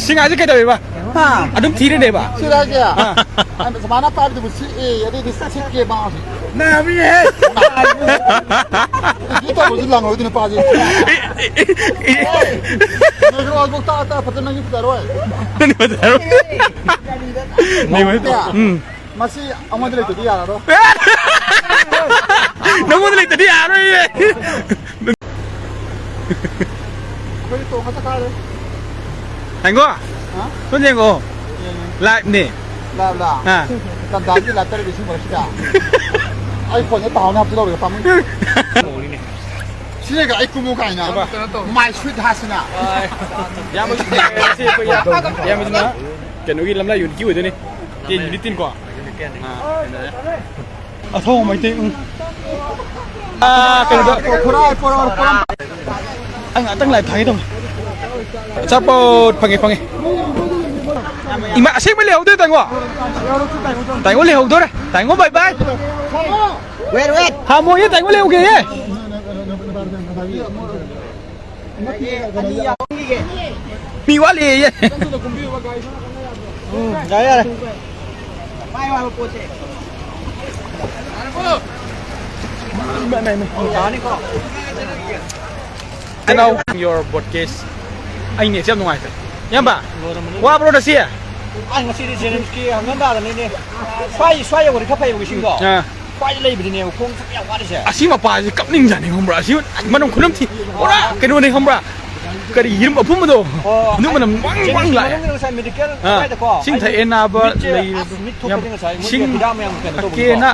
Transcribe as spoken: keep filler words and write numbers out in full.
ꯁꯤꯡ ꯍꯥꯏꯁꯦ ꯀꯩꯗꯧꯋꯦꯕ? ꯍꯥ? ꯑꯗꯨꯝ ꯊꯤꯔꯅꯦꯕ? ꯁꯤꯔ ꯍꯥꯏꯁꯦ? ꯑꯥ꯫ ꯑꯩꯅ ꯁꯨꯃꯥꯏꯅ ꯄꯥꯏꯕꯗꯨꯕꯨ ꯁꯤꯛꯑꯦ, ꯑꯗꯩꯗꯤ ꯁꯤꯛꯀꯦ ꯃꯥꯁꯦ꯫ ꯅꯥꯕꯤꯅꯦꯍꯦ! ꯏꯗꯤ ꯇꯧꯕꯁꯨ ꯂꯪꯉꯣꯏ, ꯑꯗꯨ ꯅꯨꯄꯥꯁꯦ꯫ ꯅꯦꯒ꯭ꯔꯣ ꯍꯥꯏꯕꯨ ꯇꯥ ꯇꯥ ꯐꯖꯅ ꯅꯪꯗꯤ ꯐꯖꯔꯣꯏ꯫ ꯅꯪꯗꯤ ꯐꯖꯔꯣꯏ꯫ ꯅꯦꯒ꯭ꯔꯣ꯫ ꯎꯝ꯫ ꯃꯁꯤ ꯑꯩꯉꯣꯟꯗ ꯂꯩꯇ꯭ꯔꯗꯤ ꯌꯥꯔꯔꯣꯏ꯫ ꯅꯪꯉꯣꯟꯗ ꯂꯩꯇ꯭ꯔꯗꯤ ꯌꯥꯔꯔꯣꯏꯌꯦ꯫ ꯑꯩꯈꯣꯏꯗꯤ ꯇꯣꯡꯉ ꯆꯠꯈ꯭ꯔꯦ꯫ ꯍꯦꯡꯒꯣ? ꯍꯥ? ꯁꯣꯝꯗ ꯌꯦꯡꯉꯣ꯫ ꯌꯦꯡꯉꯦ꯫ Live ꯅꯦ꯫ Live ꯂꯥ? ꯑꯥ꯫ ꯇꯟꯖꯥꯁꯤꯗ live ꯇꯧꯔꯤꯕ ꯏꯁꯤꯡ ꯃꯔꯛꯁꯤꯗ꯫ ꯑꯩ ꯐꯣꯟꯁꯦ ꯇꯥꯍꯧꯅꯦ ꯍꯥꯞꯆꯤꯜꯍꯧꯔꯒ ꯄꯥꯝꯃꯨꯏ꯫ ꯁꯤꯅꯦꯒ ꯑꯩ ꯀꯨꯝꯃꯨ ꯀꯥꯏꯅ꯫ ꯀꯩꯕ? My sweet ꯍꯥꯁꯤꯅ꯫ ꯏꯌꯥꯝꯕ, ꯁꯤ ꯑꯩꯈꯣꯏ ꯏꯌꯥꯝꯕꯁꯤꯅ ꯀꯩꯅꯣꯒꯤ ꯂꯝꯂꯥꯏ unit ꯀꯤ ꯑꯣꯏꯗꯣꯏꯅꯤ꯫ Ten unit ꯀꯣ꯫ ꯑꯥ꯫ ꯑꯊꯧꯕ ꯃꯩꯇꯩ, ꯎꯝ꯫ ꯑꯥ, ꯀꯩꯅꯣꯗ꯫ ꯄꯣꯔꯛꯑꯣ, ꯄꯣꯔꯛꯑꯣ, ꯄꯣꯔꯛꯑꯣ꯫ ꯑꯩ ꯉꯥꯛꯇꯪ live ꯊꯥꯒꯦ ꯇꯧꯅꯤ꯫ ꯑꯆꯥꯄꯣꯠ ꯐꯪꯉꯦ, ꯐꯪꯉꯦ꯫ ꯏꯃꯥ, ꯑꯁꯦꯡꯕ ꯂꯩꯍꯧꯗꯣꯏ, ꯇꯥꯏꯉꯣ? ꯇꯥꯏꯉꯣ ꯂꯩꯍꯧꯗꯣꯔꯦ꯫ ꯇꯥꯏꯉꯣ, bye bye꯫ Wait, wait꯫ ꯍꯥꯃꯣꯏꯌꯦ, ꯇꯥꯏꯉꯣ ꯂꯩꯍꯧꯒꯦꯌꯦ꯫ ꯃꯤ ꯋꯥꯠꯂꯤꯌꯦ꯫ ꯎꯝ, ꯌꯥꯔꯦ, ꯌꯥꯔꯦ꯫ ꯀꯩꯅꯣ, your boat case꯫ ꯑꯩ net ꯁꯦ ꯌꯥꯝ ꯅꯨꯡꯉꯥꯏꯇ꯭ꯔꯦ꯫ ꯏꯌꯥꯝꯕ, ꯋꯥꯕ꯭ꯔꯣ ꯉꯁꯤ? ꯑꯩ ꯉꯁꯤꯗꯤ ꯖꯦꯅꯤꯝꯁꯀꯤ ꯍꯪꯒꯟꯗꯥꯗꯅꯤꯅꯦ꯫ ꯁ꯭ꯋꯥꯏ, ꯁ꯭ꯋꯥꯏ ꯌꯧꯔꯗꯤ ꯈꯔ ꯐꯩꯌꯦꯕ ꯏꯁꯤꯡꯗꯣ꯫ ꯑꯥ꯫ ꯁ꯭ꯋꯥꯏꯗ ꯂꯩꯕꯗꯤꯅꯦꯕ ꯈꯣꯡ ꯆꯠꯄ ꯌꯥꯝ ꯋꯥꯔꯤꯁꯦ꯫ ꯑꯁꯤ ꯃꯄꯥꯁꯤ ꯀꯞꯅꯤꯡꯖꯥꯠꯅꯤ ꯈꯪꯕ꯭ꯔꯥ? ꯑꯁꯤ ꯃꯅꯝ ꯈꯨꯅꯝ ꯊꯤ꯫ ꯄꯨꯔꯥ ꯀꯩꯅꯣꯅꯤ ꯈꯪꯕ꯭ꯔꯥ? ꯀꯔꯤ ꯌꯦꯔꯨꯝ ꯑꯐꯨꯝꯕꯗꯣ? ꯑꯣ, ꯑꯗꯨ ꯃꯅꯝ ꯋꯥꯡ ꯋꯥꯡ ꯖꯦꯅꯤꯝꯁꯀꯤ ꯂꯥꯛꯑꯦ꯫ ꯃꯅꯨꯡꯗ ꯉꯁꯥꯏ medical ꯑꯥ, ꯑꯗꯨꯋꯥꯏꯗꯀꯣ, ꯁꯤꯡ ꯊꯛꯑꯦ ꯅꯥꯕ ꯃꯤꯠꯁꯦ ꯂꯩ꯫ ꯑꯁ, ꯃꯤꯠ ꯌꯥꯝ ꯊꯨꯞꯄꯗꯤ ꯉꯁꯥꯏ ꯃꯣꯏꯒꯤ ꯁꯤꯡ ꯍꯤꯗꯥꯛ ꯃꯌꯥꯝ ꯀꯩꯅꯣ ꯇꯧꯕꯅꯤꯀꯣ꯫ ꯊꯛꯀꯦꯅ